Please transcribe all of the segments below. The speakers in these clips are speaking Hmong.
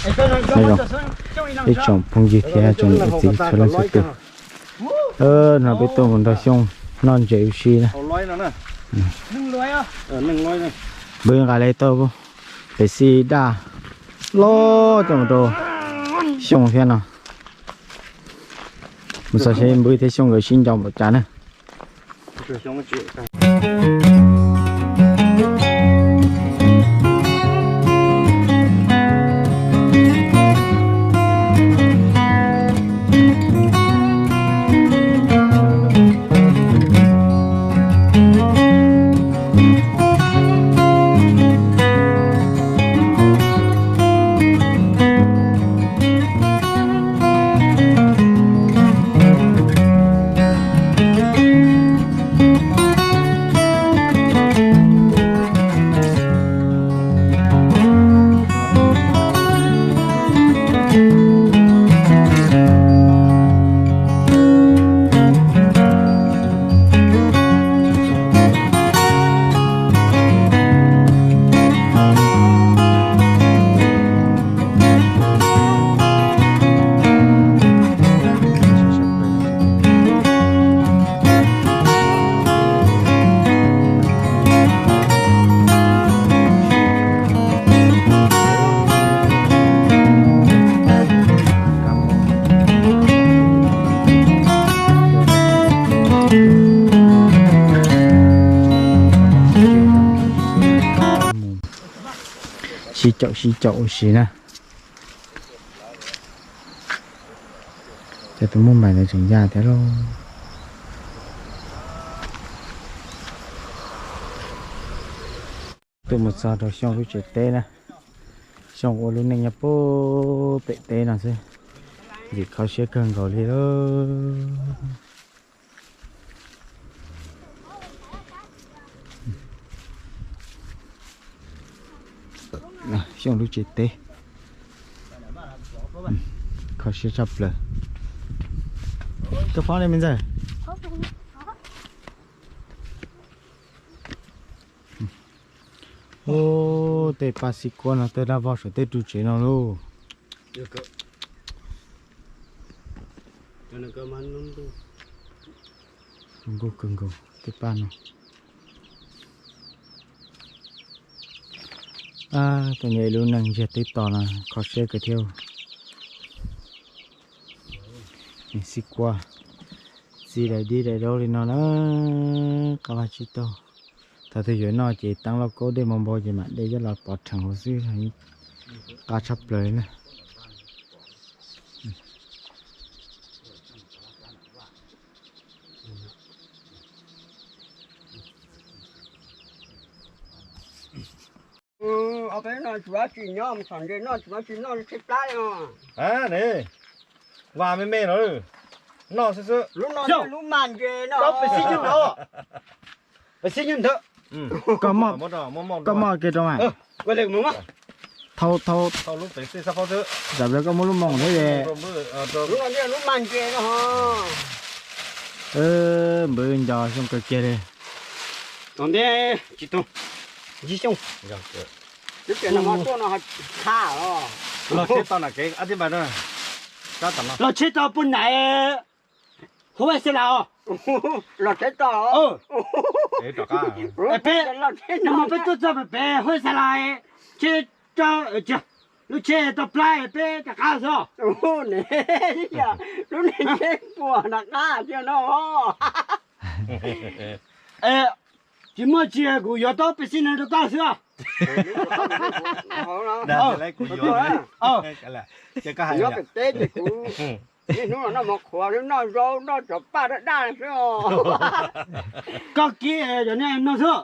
Nyob zoo ib tsoom phooj ywg thiab tsoom niam txiv txhua leej txhua tus. No peb tuaj mus nrog Xyooj noj ntses ua si na. Npwb nqa le tau pem xi daj loj coj mus rau Xyooj thiab no. Mus xav seb Npwb thiab Xyooj nkawd sib nco npaum cas na. Sib caum sib caum ua si na. Cov tus muaj npaim ntawd tseem ya thiab lauj. Tuaj mus txog rau Xyooj lub tsev teb na. Xyooj ua lub neej nyob puag pem teb no xwb, ntxim kho siab kawg nkaus li lauj. Xyooj lub tsev teb kho siab tshaj plaws. Koj phob li me ntxawg. Ub, tej paj xib kuab no tej dab vog saum tej ru tsev no lauj. Zoo nkauj kawg nkaus tej paj no. Tuaj nyob ib lub neej ntsiag teb tos no kho siab kawg thiab. Xib kuab txi daim dib daim daub li no na, qab vag tsib taug. Thaum twg yuav noj ces teeb lauj kaub dej npau npau ces mam de coj los pov rhees hauv xwb, qab tshaj plaws li na. Peb no tsis muaj tsis nyob, txhom ntses noj tsis muaj tsis noj tsheb plab li os. Ne, vas me me no, noj xwb xwb. Lub no lub mag ntses no. Peb xib nyuj ntawd. Koj moj kiag rau mas. Thau, thau, tam pliag koj muab lub moos thiab es. Lub mag ntses no. Npwg nco Xyooj kawg kiag li. Tom ntej tsis tu, Ntsib Xyooj. Lub tsev no tuaj no qha os. Los tsheb tau nram kev ab tib npas no. Los tsheb tau puag nram Huab Xas Las os. Los tsheb tau. Peb, peb tuaj txog pem pem Huab Xas Las, tsheb, lub tsheb tau plab peb rov qab xwb. Lub niag tsheb puag rov qab thiab no. Tsis muaj tsis kuv yuav tau pes xib no rau koj xwb. Nyob pem teb ces kuv niaj hnub los noj mov qhuav, noj zaub, noj cov paj daj daj xwb os. Koj kib cov niag no xwb.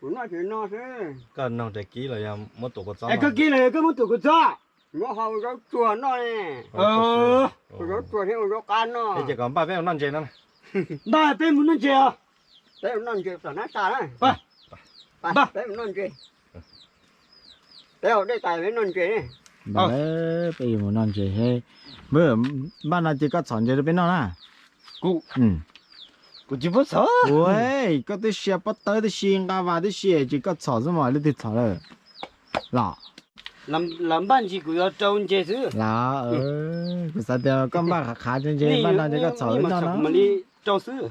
Kuv noj ces no xwb. Koj noog tias kib los yog muab tus kua txob? Es koj kib los yog koj muab tus kua txob? Muab hau zaub tsuag noj ne. Ua zaub tsuag thiab ua zaub qab noj. Ces kom npaj peb mus noj ntses no. Npaj peb mus noj ntses os. Peb mus noj ntses tom nab tas na. Peb mus noj ntses. Peb haus dej tas peb noj ntses ne. Peb yuav mus noj ntses. Npaj no ces koj txhom ntses rau peb noj na. Kuv, kuv tsis pub txhom. Ua, koj twb sia pob tawb tib si, nqa vas tib si, ces koj txhom xwb mas leej twg txhom lawm los? Lawv npaj ntsis kuv yuav rau ntses xwb. Los, kuv xav tias koj npaj qhav qhav ntses npaj no ces koj txhom li no no. Rau xwb.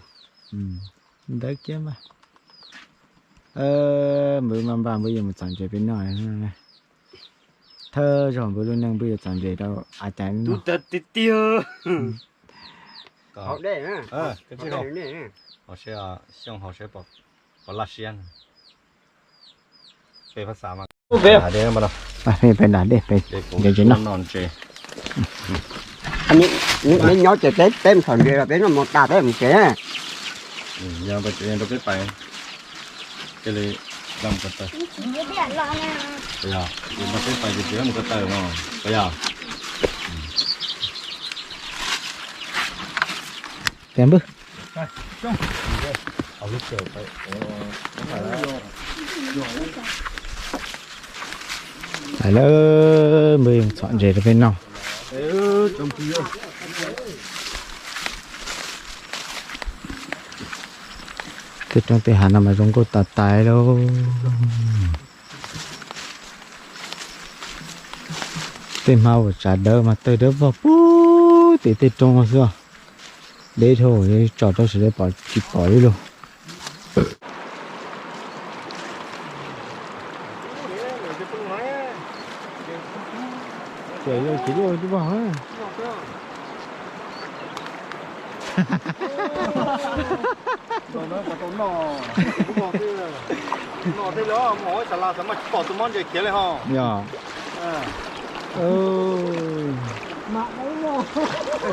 Ntawd kiag mas. Npwg mas npaj npwg yuav mus txhom ntses peb noj. Thawj zaug npwg lub neej npwg yuav txhom ntses rau av caiv no. Tiag tiag. Hauv dej na. Hauv dej ne. Hauv seb, Xyooj hauv seb puas laj siab. Peb phab xav mas. Peb nram dej peb ntses no. Neb nyob ces peb mus txhom ntses los peb noj mov tas peb mus tsev. Yog rau peb pais cia li mus ko taw. Yog rau peb pais ces tsis mus ko taw no, puas yog? Ces npwg. Lawv npwg txhom ntses rau peb noj. Tej roob tej hav no mas zoo nkauj tas tas lauj. Tej hmab uas tsav dawb mas tawg dawb vog puag tim tej roob xwb. Deb dhau, tsom rau sawv daws pom tsis pom li lauj. Noj tej los mus hauv sav las xav mas tsis pom tus mob ntses khiav li ho. Yog.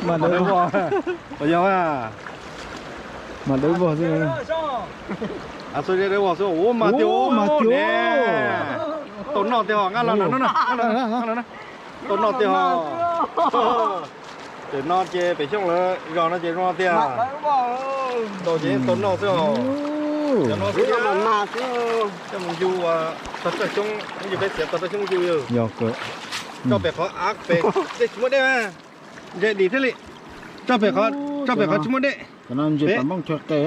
Mas dawb vog. Yog mas dawb vog xwb. Ua mas tiag, ua mas tiag. Tau noj tiag ho, nqa los no. Tau noj tiag ho. Tam no ces pem Xyooj lawv zos no ces zoo no tiag. Tau ces tau noj xwb os. Cov no xwb mas mas xwb. Coj mus ncu ua tog raj xyoob, ncu peb txiav tog raj xyoob ncu yog. Yog kawg. Tso pem qhov av pem, dej tsis muaj dej, ntses dim thiaj li. Tso pem qhov, tso pem qhov tsis muaj dej. Cov no ntses pam mooj chaw qes,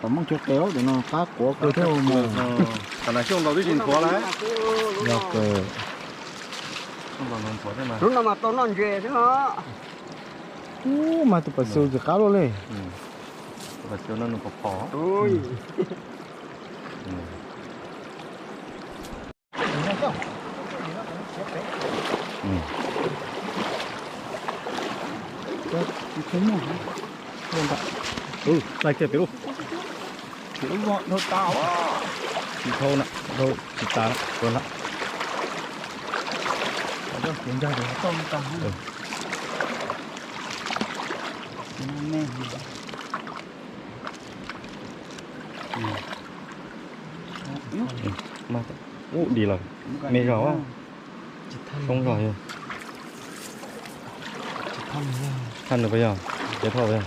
pam mooj chaw qes, cov no qab quav kawg thiab mas. Tam no Xyooj ntaus twb tsis ntxuav lawm. Yog kawg. Lub no mas tau noj ntses thiab no. Ub, mas tus pas xu tsis qab luaj li. Tus pas xu no nws pom pom. Laij kiag pem lub. Pem lub voj dhau tas. Tsis dhau na, dhau tsis tas na, tuag lawm. Ub, dim lawm, me zog. Soob zog. Thaj nws puas yog? Ces thaj puas yog?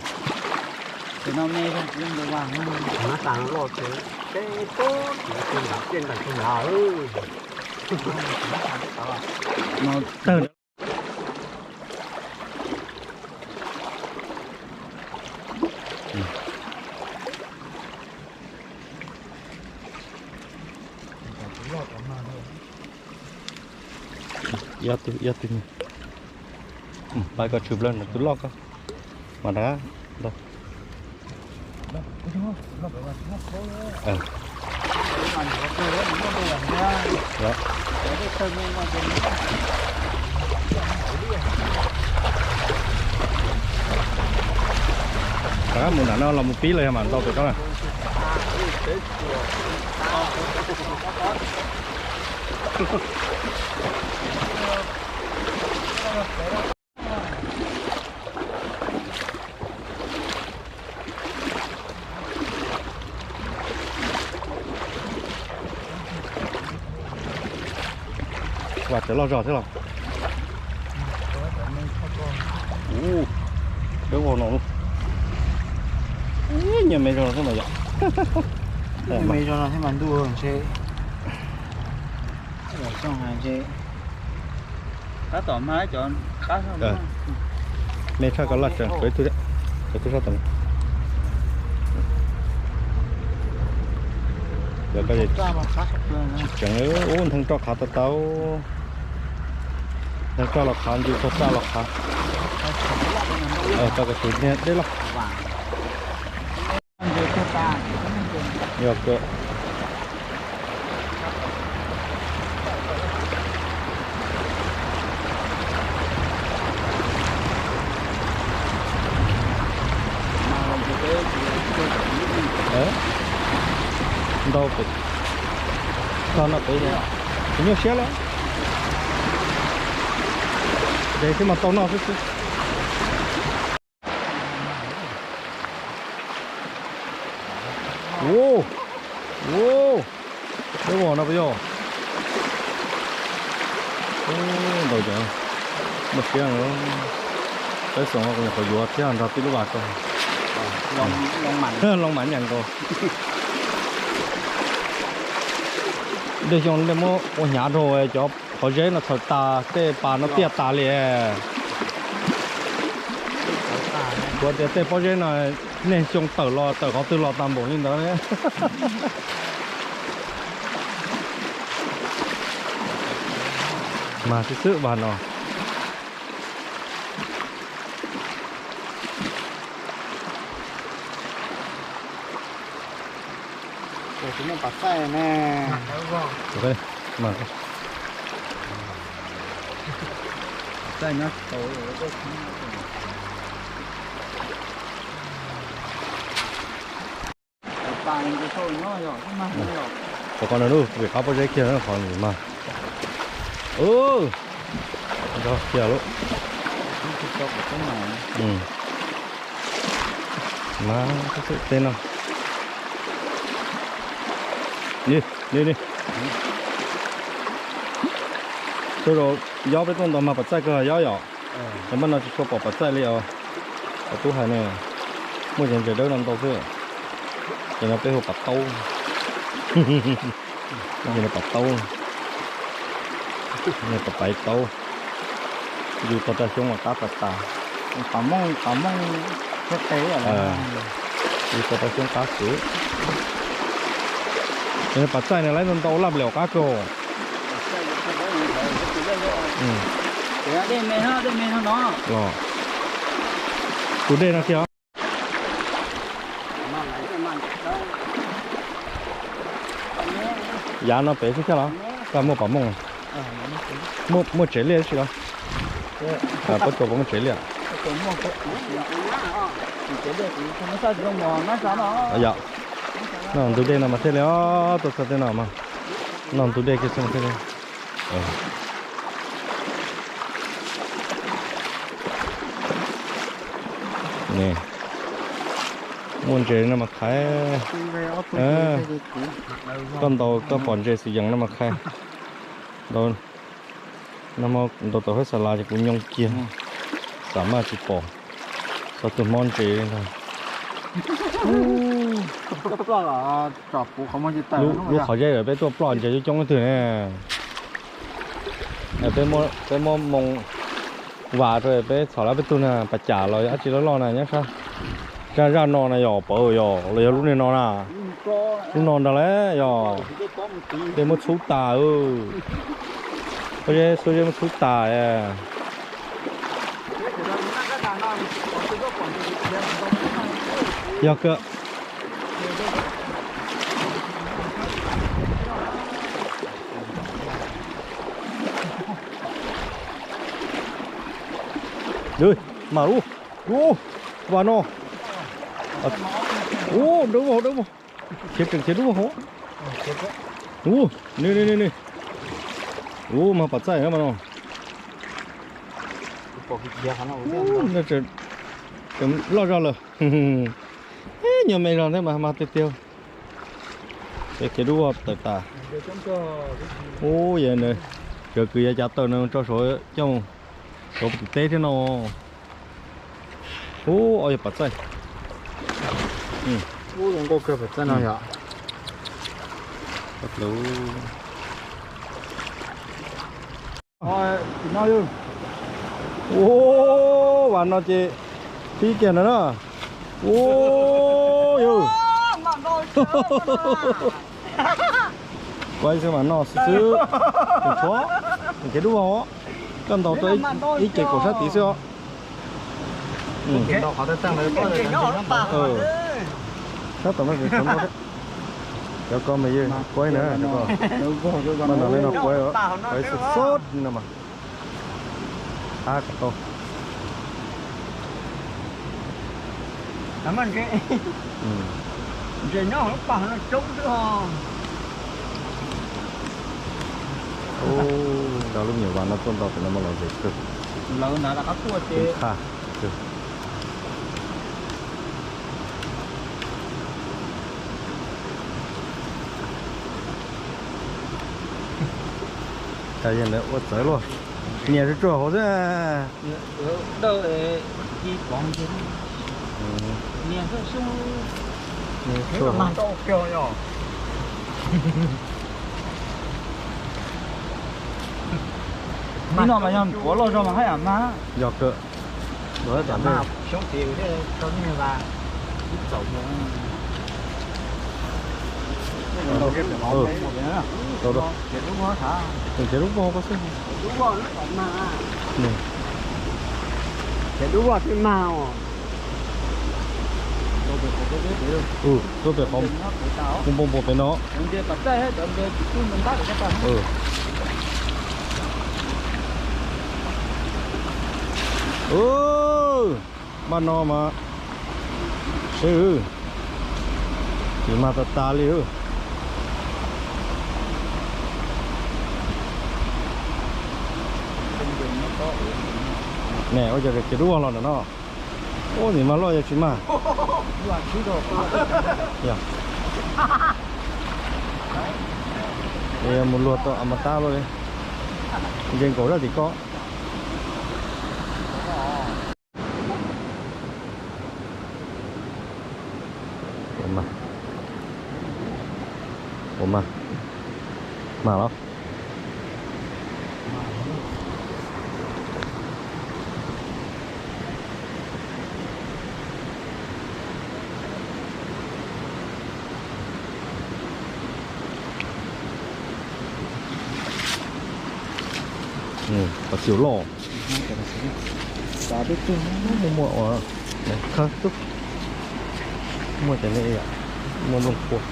Tawg. Ib ob tug, ib ob tug. Pab koj tshwm plaws no tus loj koj. Mas rov qab. Rov qab mus nram no los mus pib los yog mam ntaus pem ko na. Ua, cov loj zog thiab los. Ub, peb ua no. Nyiam me zog no xwb mas yom. Me zog no thiab mas ntuj ntshe. Tab tom mas cov qab. Me tshaj ko laj tseem, tshuav ib tug, tshuav ib tug sab tom. Yog ko tsis tseev, ub, ntheej roj qhav tau tau. Raj los qhav, ncu txog raj los qhav. Tau kom tus niag dej loj. Yog kawg. Ntau pem txog no pem, kuv nyuaj siab lawm. Ntev xwb mas tau noj xwb xwb. Ua, ua, peb vos no puas yog? Ntau cov, muaj siab. Peb xoom no kuv nyuam qhuav yuav thiab nrog tib lub vas rau. Loo mas nyas nkaus. Dej xyoo dej muab ua hnyav rau cov qhov zeb no txhaws tas, tej pas no tiaj tas li. Kuv tias tej pob zeb no niaj xyoo tawm los tawm qhov twg los tag npaum li ntawd. Mas xwb xwb vas no. Qhov ko no lub vim qab pob zeb kiag qhov nws mas. Nrog kiag lub. Mas tej no. Ni, ni, ni. Txhua zaus yob peb tuaj ntaus mas pam txaij kawg yob yom. Cov npaj no tsis tshua pom pam txaij li os. Cov tub hais ne, muaj cov ntses dawb no ntau xwb. Ces no peb hu pam taub. Ces no pam taub. Pam paiv taub. Yus tog raj xyoob mas qab tas tas. Pam mooj, pam mooj, yus tog raj xyoob qab xwb. Ces no pam txaij no lawv ntau laj nplaum qab kawg. Los, tus dej no kiag. Yav no pem xwb thiab los? Koj muaj pam mooj, muaj tsev liaj tsis los? Puab tua puas muaj tsev liaj? Yog, noj ntug dej no mas thiaj li os, tuaj txog tej no mas noj ntug dej kiag xwb mas thiaj li. Muaj ntses no mas qhaiv. Koj ntaus koj pom ntses xwm yees no mas qhaiv. Ntaus, ntaus tau hab xa las ces kuv nyoo kiag, xam maj tsis pom, txog tus mob ntses li ntag. Lub qhov zeb lawm peb tuaj ploj ntses coob coob twg ne. Peb muab moo vas rau peb txhom lawm peb tug na, pas cas los dab tsi loj loj na nyob sab, sab zaj no na yog pawv yog los yog lub niag no na. Lub no ntag lauj yog. Dej muab txhub tas. Pob zeb xuab zeb muab txhub tas. Yog kawg. Mas ub, ub, vas no. Ub, dawb vog, dawb vog. Khiav tseem khiav dub vog hov. Ub, ni ni ni ni. Ub, mas pam txaij mas no. Tseem loj zog lawm. Nyuag me zog thiab mas mas tiag tiag. Ces khiav dub vog tawm tas. Ub, yog ntawd, cov kwv yav cav tawm no tso saud coj mus, saud tim teb thiab no. Ub, ob yog pam txaij. Ub, zoo nkauj kawg pam txaij no yom. Ub, vas no ces pib kiag no na. Ub, yog. Kuv ib xwb mas noj xwb xwb. Tseem tshuav, tseem khiav dub vog. Koj ntaus tau ib ce kaum sab tid xwb os. Sab tom no, cov ko mas yog kuaib na, mas no li no kuaib, kuaib xub xub no mas. Qab kom tau. Cov lub me nyuam vas no tuaj ntau pem no mas lom zem kawg. Qha kawg. Cas yog ntawd ua txawv luaj. Niam tsuag tsuag hauv xwb. Ib no mas yog puav loj zog mas haj yam mag. Yog kawg. Ces lub voj ko xwb. Ces lub voj twb mag os. Tuaj pem qhov npoo npoo pem no. Npaj no mas seb, tsis mag tas tas li. Ne ua cas ces lub voj los ntawm no. Ub, nim mas loj yog tsis mag. Yog mus luag tau a mas tab luaj li. Nce nkaus zaj tim ko. Ua mas, ua mas, mag los. Qhov xiu loj. Muaj muaj ua khawb tub. Muaj cov li, muaj nplooj qhuav.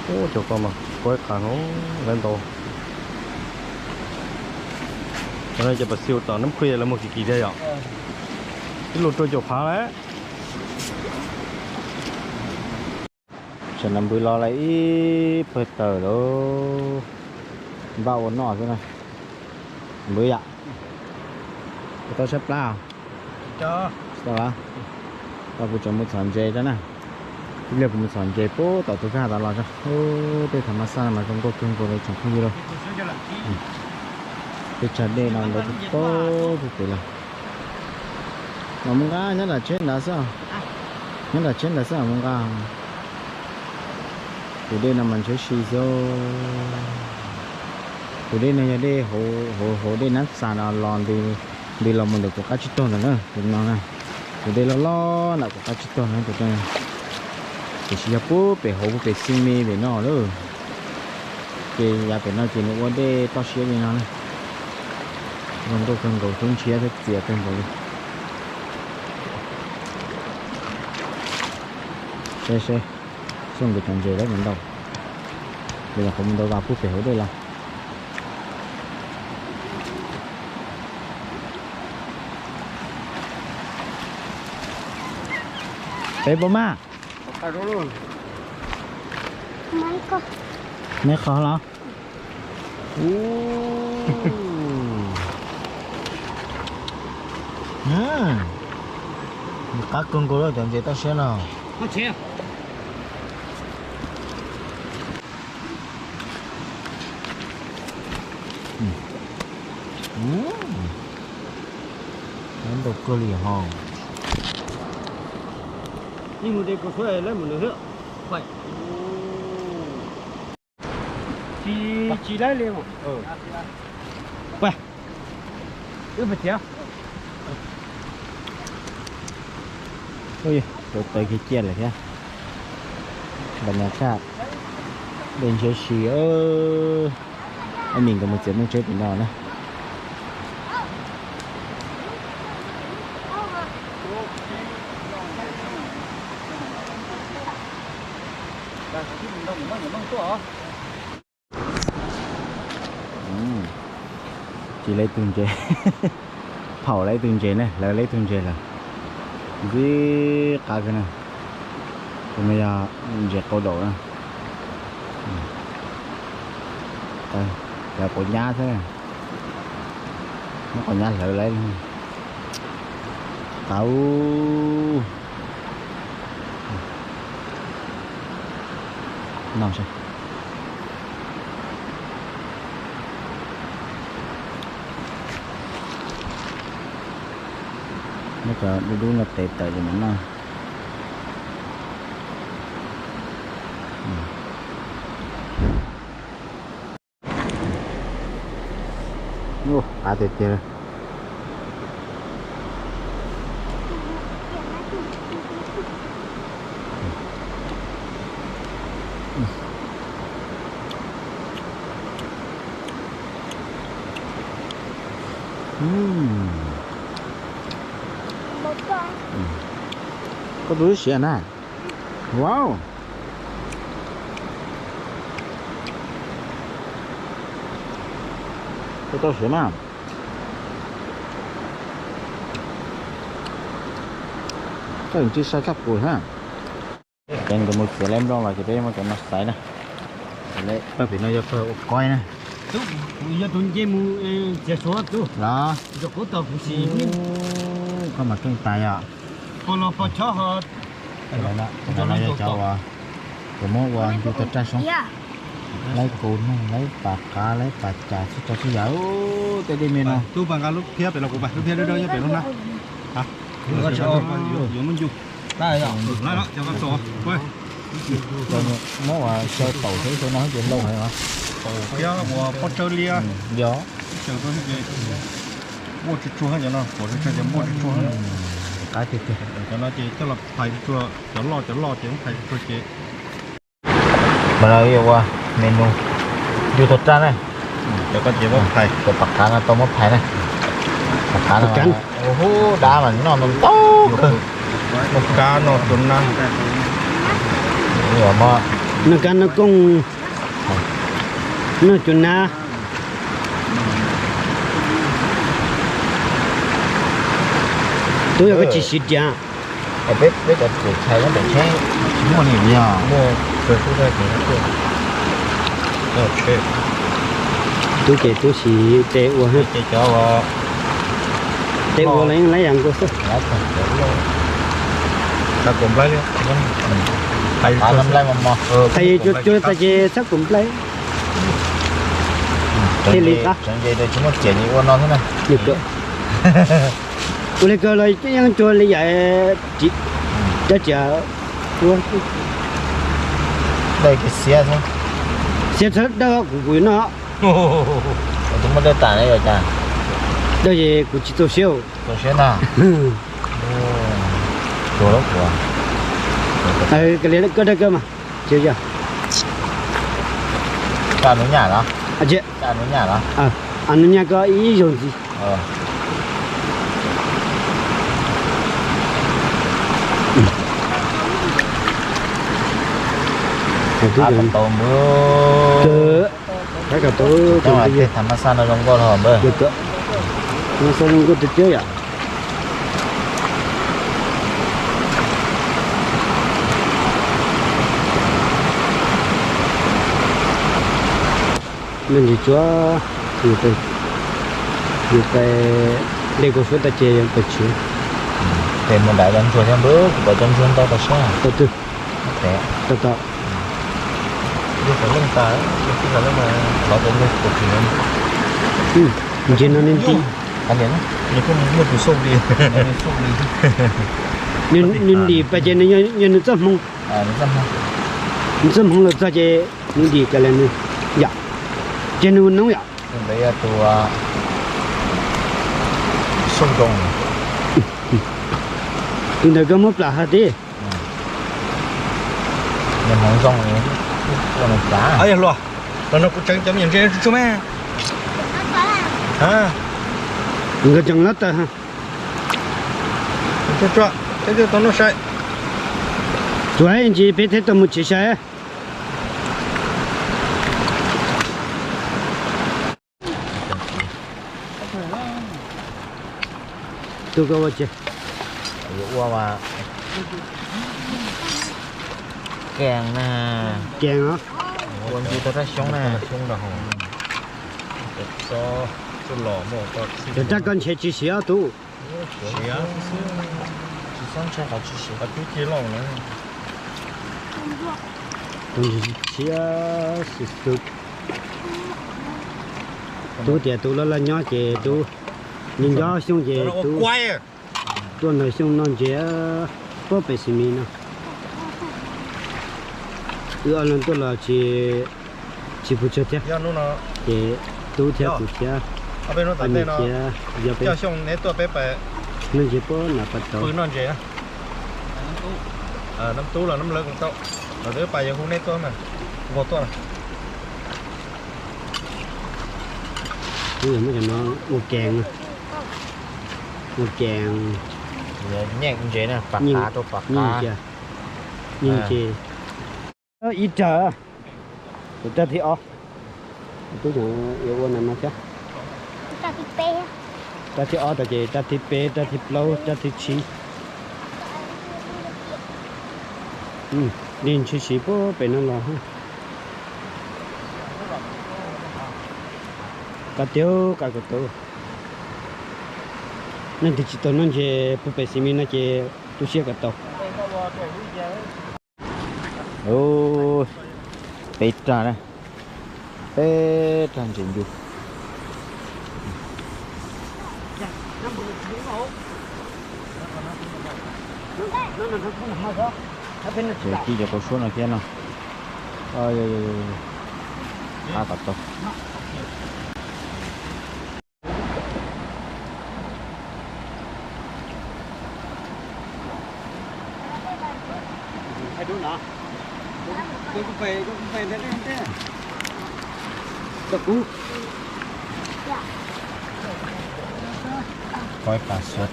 Ub, cov ko mas kuaib qas no lawv ntaus. Cov no ces pas xiu tom Nab Khwj lawv muag kim kim thiab yom. Ib lub rau caum phav lawm. Tam no npws los lawm ib pawg taws lawm. Npaj ua noj xwb na. Npws yom. Kuv tau sab plab. Tsis tau, kuv tseem mus txhom ntses tso na. Ib pliag kuv mus txhom ntses puag tom tus kab tod los tso. Tej thaum mas xaj no mas zoo nkauj kawg nkaus li tsoom phooj ywg lauj. Tej tsag dej no ntawd tau puag pem los. Mas mus nqa nyob nram tsheb ntawd xwb. Nyob nram tsheb ntawd xwb mus nqa. Tus dej no mas ntshe si xwb. Tus dej no yog dej hauv, hauv dej Nab Xas no los ntws, ntws los mus ntawm kuv qab tsib taug ntawd na, tus no na. Tus dej loj loj ntawm kuv qab tsib taug na tus no. Tiam sis yog puag pem hauv puag pem xi me pem no lawm. Ces yav pem no ces nws ua dej toj siab li no na. Zoo nkauj kawg nkaus, tub ntshiab thiab txias kawg nkaus li. Seb seb, xyov nkawd cov ntses lawv mus ntau, nkawd nyuam qhuav mus ntau vas puag pem hauv dej los. Peb puas mag? Neb qhov los? Qab kawg nkaus lawm cov ntses toj siab no. Ntau kawg li ho. Tsis laib li. Wb pais txiav. Ua tau tawv kiag ciaj lawm thiab. Npam nyas kaj dej ntshiab si. Ab, Mim nkawd mus txiav nplooj tseb pem no na. Tsis, lawv ib tug ntses, phaum lawv ib tug ntses na, lawv lawv ib tug ntses lawm. Ntxim qab kawg na. Tus no yog ntses qau daum na. Lawv quav nyab xwb, muab quav nyab hlawv lawv. Qab. No saib, muab cov dub dub no tev tawm ces mam noj. Qab tiag tiag. Koj tus siav na. Wow. Koj tau siav na. Koj tsis sai tshaj kuv na. Ces nkawd mus txiav lawv nplooj los ces peb muab cov no xaiv na. Pawg pem no yog pawg ua koib na. Kuv yog tus nce mus txiav suav tub los. Koj mas keej tas yom. Pog los pog chob ho. Cov no yog cov uas muab ua ncu tau raj soob. Laib kaus noog, laib pas qav, laib pas cas, txhua tsav txhua yam tej dej me no. Tub pas nqa lub phiab pem los kuv pas lub phiab dawb dawb nyob pem lub hnab. Yuav muab ncu. Muab ua xyaw taum xyaw xyaw no ces lauj heev os. Taum thiab ua pob tsawb liab. Yog. Muaj tsuag tsuag cov no, muaj tsuag tsuag. Qab tiag tiag. Cov no ces coj los phais tsuag, cov loj cov loj ces muab phais tsuag ces. Mas no yuav ua menu ncu tau raj na. Cov ko ces muab phais, cov pas qav no tau muab phais na. Pas qav no, hu dab mas noj ntau ntau kawg. Noj kab noj cua nab. Noj kab noj kooj, noj cua nab. Tub yog koj tsis siv diav. Peb, peb cov txhais nyob pem tsheb tsis muaj li os. Muaj kawg tub, tub ces tub siv tes ua, ces cov tes ua los yeej laib yam nkaus xwb. Txhab kaum nplaib li, hais cua nplaib mos mos, hais cua cua tas ces txhab kaum nplaib. Thiaj li qab. Tsis muaj ciam li ua no xwb na. Ua li kawg los yeej cua li yam dab tsi ua. Dawj xiab xwb, xiab txhawb dawj kuv kuv yuav noj. Tus muaj dawj tas ne yog cas? Dawj ces kuv tsis txaus siab. Txaus siab na. Tsuag lab kuv. Koj dawj kawg mas. Koj nus nyam los? Koj nus nyam los? Nus nyam koj ib zaug ntxiv. Tau npawg. Tham mas xaj no zoo nkauj los npawg. Mas xaj zoo nkauj tiag tiag yom. Me ntsis tsuav, yus pais dej kaus suab tag ces pais tshiv. Ces mus nram cov ntsuag thiab npawg, kuv pom cov ntsuag ntau tas sab. Tau twg? Tau tau. Ntsuag qhov leej tas, ntsuag qhov leej mas thov cov ntsuag puas tsis no. Ntses no nws ntim. Nws ntim pas ces nws yog nws txoj hmoo. Nws txoj hmoo los txog ces nws ntim tas lawm nws yom, ces nws noob yom. Tus ntawd yog tus xub nroo. Tus ntawd koj muab plam hais tib. Hluas, los no kuv tseev cov me nyuam ntses tsuag tsuag me. Nkawd tseem lab taws. Tsuag tsuag, tsuag tau noj sai. Tsuav ntsis peb thiaj tau mus tsev sai. Tus koj ua tsi? Yuav ua mas kees na. Kees os. Ua ncig tau rab xyoob na. Cov rab koj ntshe tsis siav tub. Siav xwb, tsis txhob ntshai qhov tsis siav. Qhov tub cia loj na. Tus ntsis siav xwb xwb. Tub tias tub laj laj nyob ces tub, nco nco xyoo ces tub tuaj nrog xyoo noj ntses puag pem Xis Mis no. Wb ob leeg tuaj los tsis, tsis puv tsawg thiab. Ces tub thiab kuv thiab, Paj Mis thiab yog peb noj ntses puag nram pas tod. Nab Tub los Nab Lawv kuj tau, los twb pas yog hu neb tuaj mas, nquag tuaj. Wb muab cov no ua kees, ua kees. Nyeej ntses na, pam qav rau pam qav. Nyeej ntses. Ib rag, rag thib ob. Tub yuav ua no no thiab. Rag thib ob tas ces rag thib peb, rag thib plaub, rag thib tsib. Li ntshe siv puag pem no los. Qab tiag qab kom tau. Leej twg tsis tau noj ntses puag pem Xis Mis no ces tu siab kom tau. Peb rag na, peb rag ntses ncu. Ces kib cov kaus suab no thiab no. Qab kom tau. Koj ib pas xuab.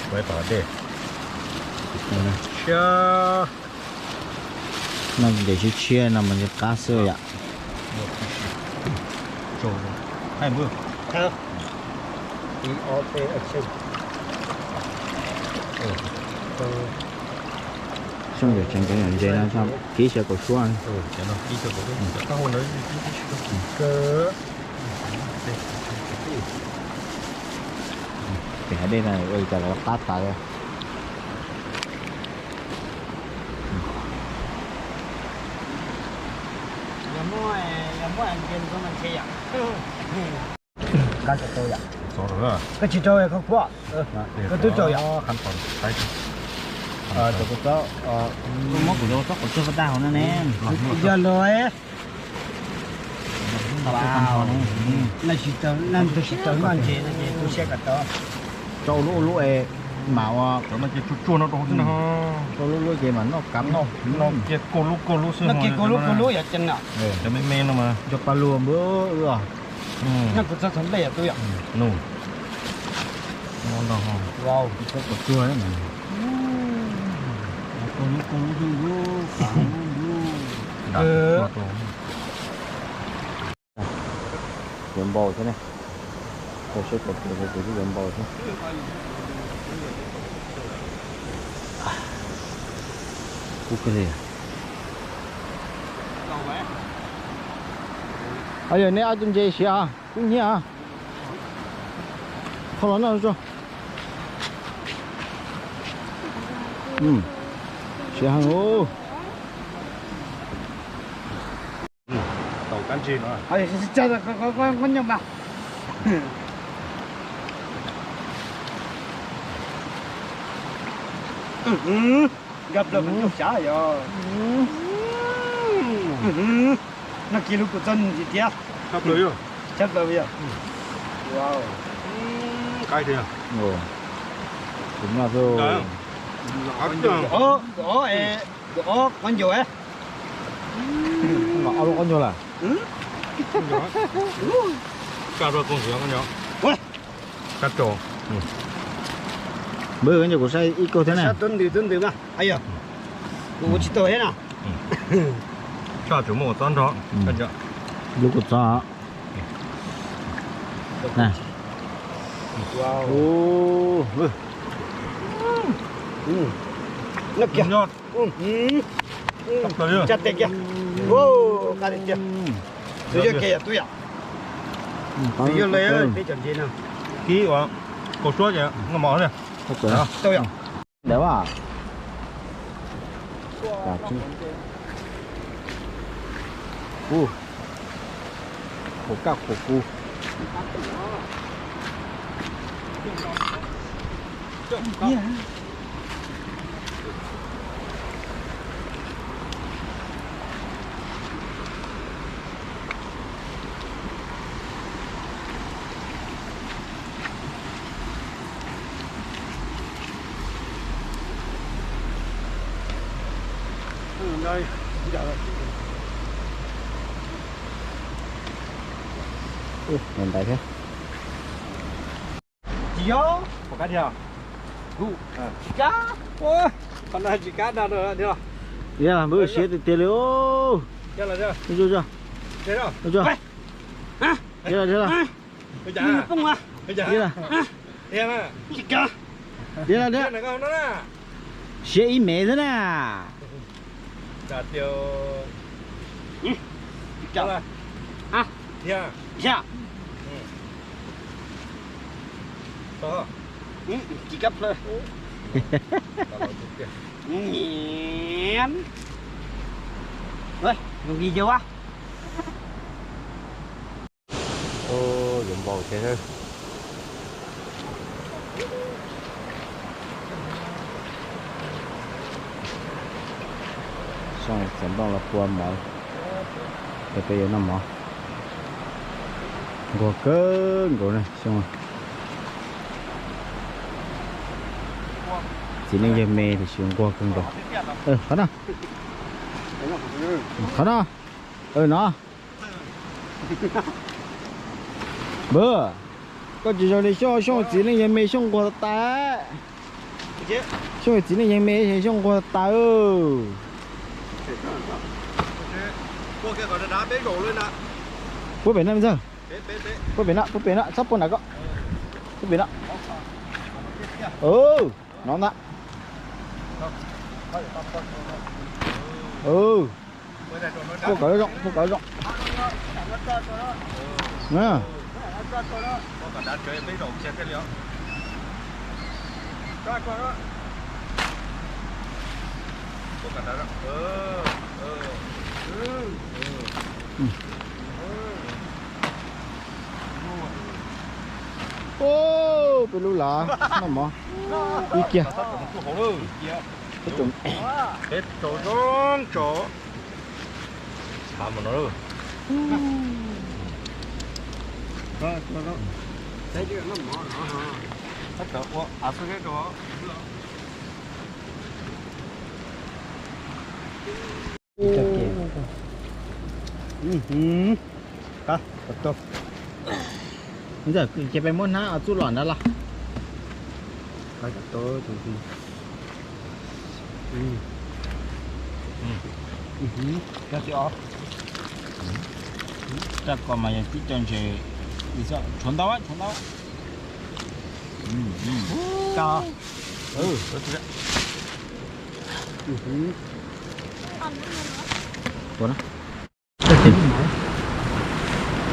Koj ib pas dej. Tshiab. Noj ntses tshiab tshiab no mas ntshe qab xwb yom. Xyoo yog tseem cov ntses no kib xyaw kaus suab. Pem hav dej no ua li cas los qab tas. Koj tsis tau yom? Koj tsis tau koj kuaj. Koj twb tau yom? Muab kuv cov txob qhov tsua pab tag hauv no ne. Yog los. Leej twg tsis tau noj ntses no ces tu siab kom tau. Rau lub ua lub es mam ua. Cov no ces tsuag tsuag no rau hauv xwb no. Rau lub lub ces mam noj kav noj. Noj kiag kaug lub kaug lub xwb. Noj kiag kaug lub kaug lub yom, cov me me no mas. Cov paj luam npawg os. Noj kuv txog txog nplej yom tub yom. Noj no ho. Wow, txob qhov tsua. Kaug lub kaug lub xwb lub. Yuav npau thiab ne. Tau siab tias kuv twb yuav npau thiab. Kub kawg li. Yog nej ob tug ntses siav kub hnyiab. Kho los noj tso. Siav heev. Tau kab ntsig no. Nkag plaws kuv nyuj xyav yog. Noj kiag lub kuv txob ntsis thiab. Tshaj plaws yog. Wow. Tus no, ob, ob, ob qhov ncauj, ob lub qhov ncauj lawm. Npawg, koj nco kuv saib ib kaug thiab na. Kuv ua tsis tau thiab na. Koj tsum muaj kua txob nrog. Lub kua txob. Tsa tes kiag. Qab tiag tiag. Tus yog ke yom, tub yom. Tus yog lawm peb cov ntses no. Kib ua kaus suab ces noj mov li. Tau yom. Ntawd a. Ub, qhuav kaj qhuav kub. Ntawd thiab. Tsis yog, tsis kab. Qhov no tsis kab no. Yog npawg siab tiag tiag li. Siab ib mev xwb na. Yuav npau thiab. Xyoo txav nplooj los pua mov, ces peb yuav noj mov. Nquag kawg nkaus na xyoo. Txiv neej yawg me tiam sis nquag kawg nkaus. Qhov no, qhov no, no. Npawg, koj tsis zoo li xyoo, xyoo txiv neej yawg me xyoo nquag tas. Xyoo txiv neej yawg me xyoo nquag tas. Puab pem na me ntxawg. Puab pem na, puab pem na, txhob puab nram ko. Puab pem na. No ntag. Puab kom zoo, puab kom zoo. Peb lub lav noj mov ib kiag. Peb tso zoo tso. Ntxawm, ces peb muab hnab txuj lom ntawd los. Raj ko mas yog tib co ntses tshuav ntau tshuav ntau.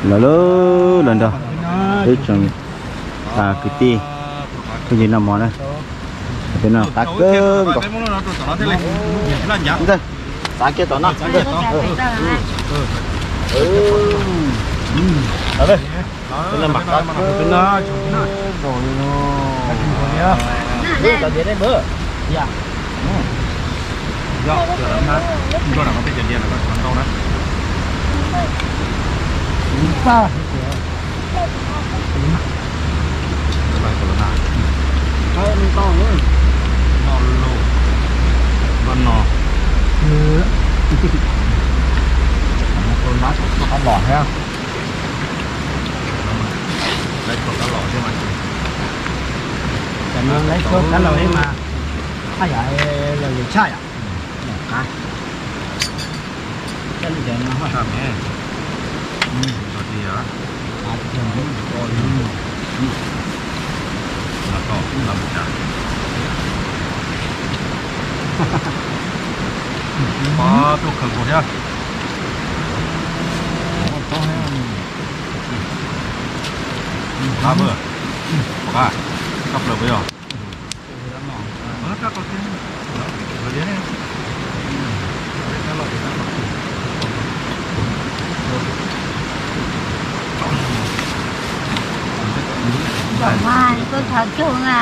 Los lawm, los nrog peb tsoom kwv tij phooj ywg noj mov na. Peb noj qab kawg nkaus. Ntxawg, xav kiag tom no. Peb noj mas qab kawg nkaus li no. Cov diav ne npawg. Noj lauj, npaj no. Tab tom los thiab. Lawv tuaj kab los thiab mas. Tam no lawv tuaj kab los thiab mas. Haj yam los yus tshaj yom. Qab. Tshaj me. Tso ti yam. Pov tuaj khaws nkaus thiab. Qab, pov qab, qab plaws puas yog? Zaum mas koj khaws tsuag na.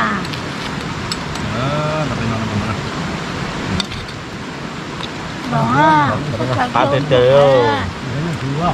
Zaum na, koj khaws tsuag na. Ua,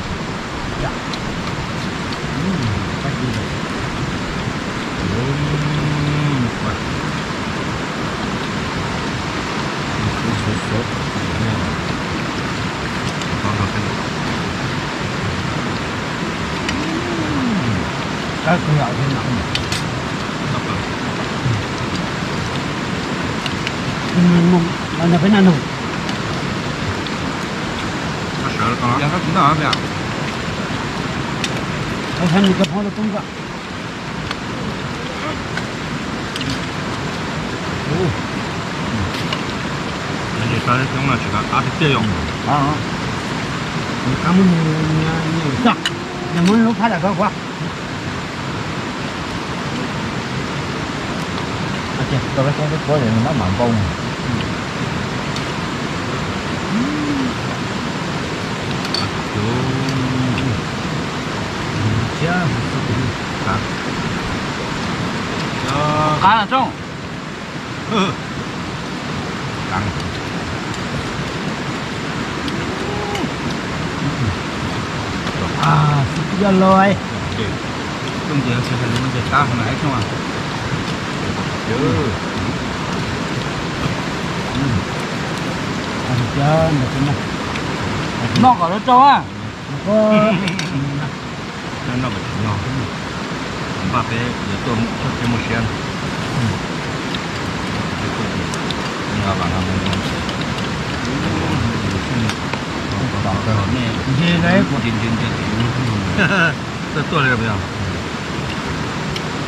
tsis qab tiag tiag yom. Qab muab nws, nws txog, nws muab lub phab dam ko kuv. Tau peb koob peb kuab nws maj mam npau. Qab na Tsooj. Yog los, Tsooj ces hais lus no ces qab heev ib Tsooj. Noj kom lawv rau a. Noj kom tsis nyog, npaj peb yuav tuaj txog tsis muaj siab. Tuaj tuaj li yog.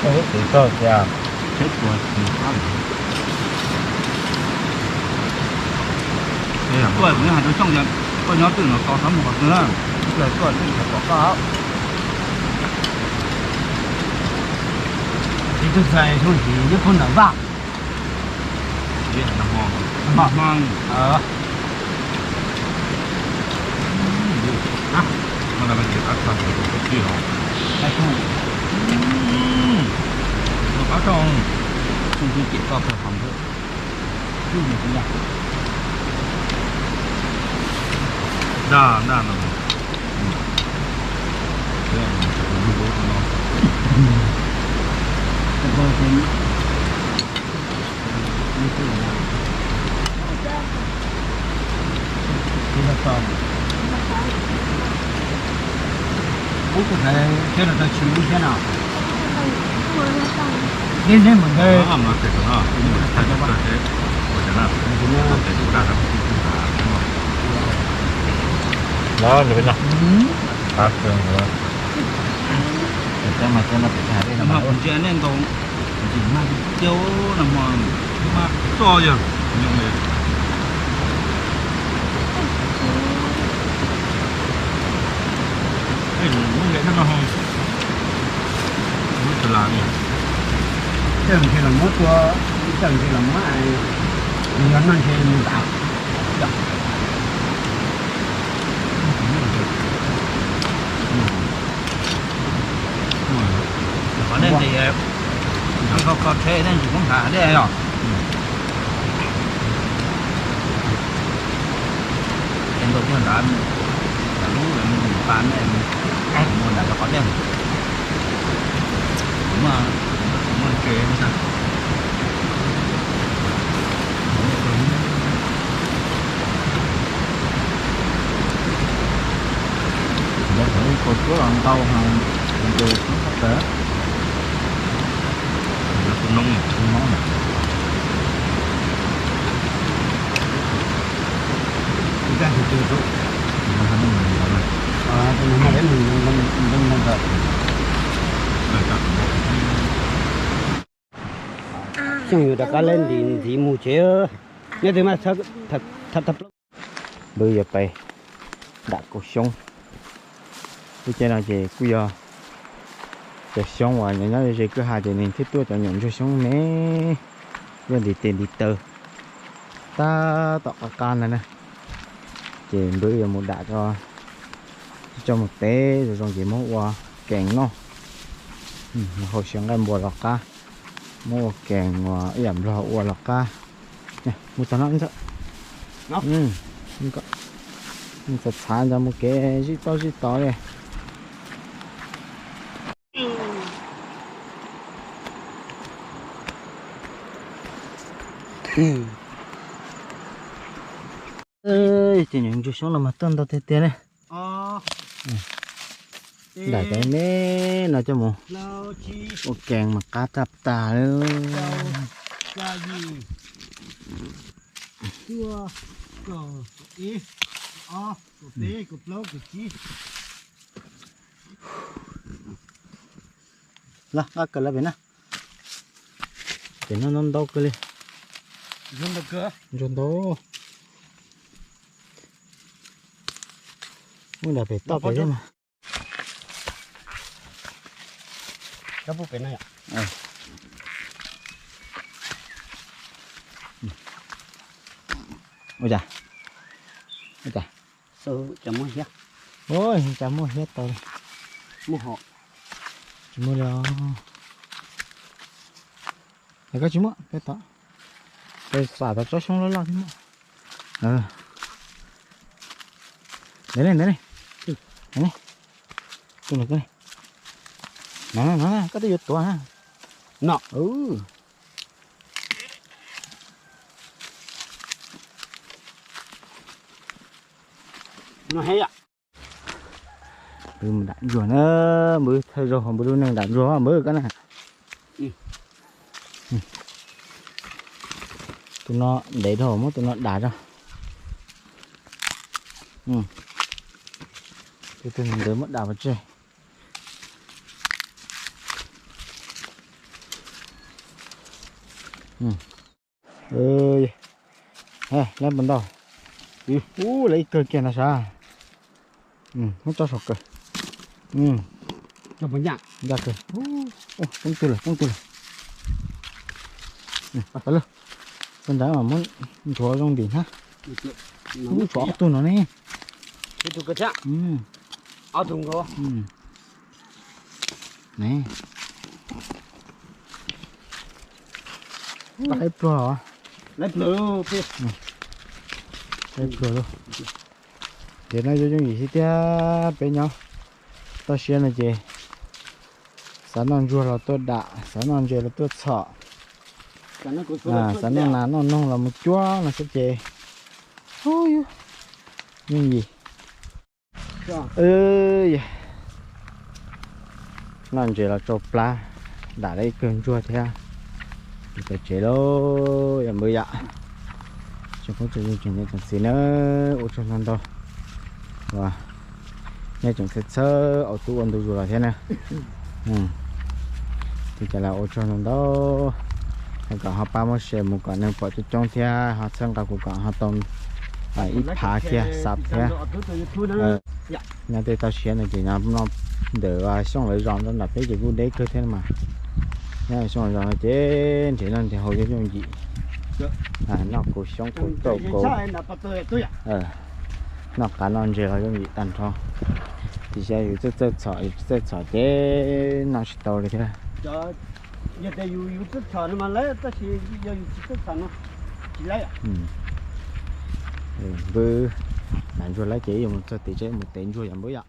Tuaj kuv yeej hais rau Tsooj tias koj nyob twg no tos xav mus qhov twg na, tuaj twb tsis pom koj. Ib tug txais Tsooj Ntxhiv nyob puag nram vaj. Dag dag no. Ub, kuv xav thiab los tau tsis ub thiab no. Deb deb mus ntawd. Los nws peb no. Qab kawg nkaus. Ntsia nej ntaus ntxim mag tiag tiag, nag hmo mas mag txoj yog nyob li. Lub nqe thiab no, lub xas las ni. Tej ntshe los muab tua, tej ntshe los muab, yog no ntshe nws ntav. Qhov nej ntes, kho kho tsheb nej tsis muab nqa dej yog. Ces ntaus puag nrad, nrad lub nqa nej mus nram rau qhov dej. Muaj, muaj ntses no. Xyoo yuav rov qab lawm, ntim ntxiv mus tsev. Nyob twg mas, npawg yuav pais dam kaus xyoob. Lub caij no ces kuj yog cov xyoob uas nyob nyob ze kwj ha ces nws thiaj tuaj cov nyuam ntsuag xyoob me, yog ntiv tes ntiv taw tab tom qab qab ntag na. Ces npawg yuav mus dam tso, coj mus tev zoo zoo ces muab ua kees noj. Haus siav nqaij npua los qab, muab ua kees uas ib yam nplog ua los qab. Mus txog no, txav txhav ntawd mus kev zij toj zij tod li. Ces nyuam ntsuag xyoob no mas tuaj ntau tiag tiag ne. Dam cov me no coj mus ua kees mas qab tag tag li. Los qab kawg lawm pem na. Pem no ntau ntau kawg li. Ntsuag ntau. Muab dam pem toj pem thiab mas. Ua cas, ua cas, cas muaj hiab tau li. Tsis muaj li os. Koj tsis muaj peb tod, peb xam tau tsob xyoob loj loj thiab muaj. Ntawd ne, ntawd ne, tus no, no koj twb yuav tuav na. No. Npawg mus dam ntsuag na, npawg thawj zaug npawg lub neej dam ntsuag npawg koj na. Tus no ntev dhau muab tus no dam tso. Tus ntawd muab dam pov tseg. Lab pas ntau. Ub, lawv ib kawg kiag no sav. Muab tso saum kawg. Ncaj kawg. Poob twg lawm, poob twg lawm. Tau lawm. Tau ntawd mas muab ntxuav zoo ntim hnab. Ub, tshuav ob tug no ne. Laib pluag os. Laib pluag lauj. Tiam no yuav yooj yim xwb tiag, peb nyob toj siab no ces xav noj ntsuag los tuaj dam, xav noj ntses los tuaj txhom, xav noj nas noj noog los mus cuab no xwb ces yooj yim. Noj ntses los tsau plab, dam lawv ib kawg ntsuag thiab. Mus txog tsev lauj, yog npawg yom. Tsoom phooj tsoom ywg tsoom niam tsoom txiv na, ua tsaug ntau ntau uas nej tseem txhawb txhawb ua tub ua ntug zus los thiab na. Ces cas los ua tsaug ntau ntau, kom ho pab muab share mus kom neeg pom coob coob thiab ho txhawb nqa kuv kom ho tau ib phav kiag sub thiab. Nyob tej toj siab no ces nyob ntawm Xyooj lawv zos nram peb ces kuj deb kawg thiab mas. Nyob Xyooj lawv zos no ces nrhiav noj nrhiav haus yooj yooj yim. Noj kaus xyoob kaus rau kaus, noj qav noj ntses los yooj yim tag nrho. Tiam sis yus txawj txawj txhom, yus tsis txawj txhom ces noj tsis tau li thiab. Npawg, dam ntsuag lawm ces yuav mus txog tim tsev mus tev ntsuag yom npawg yom.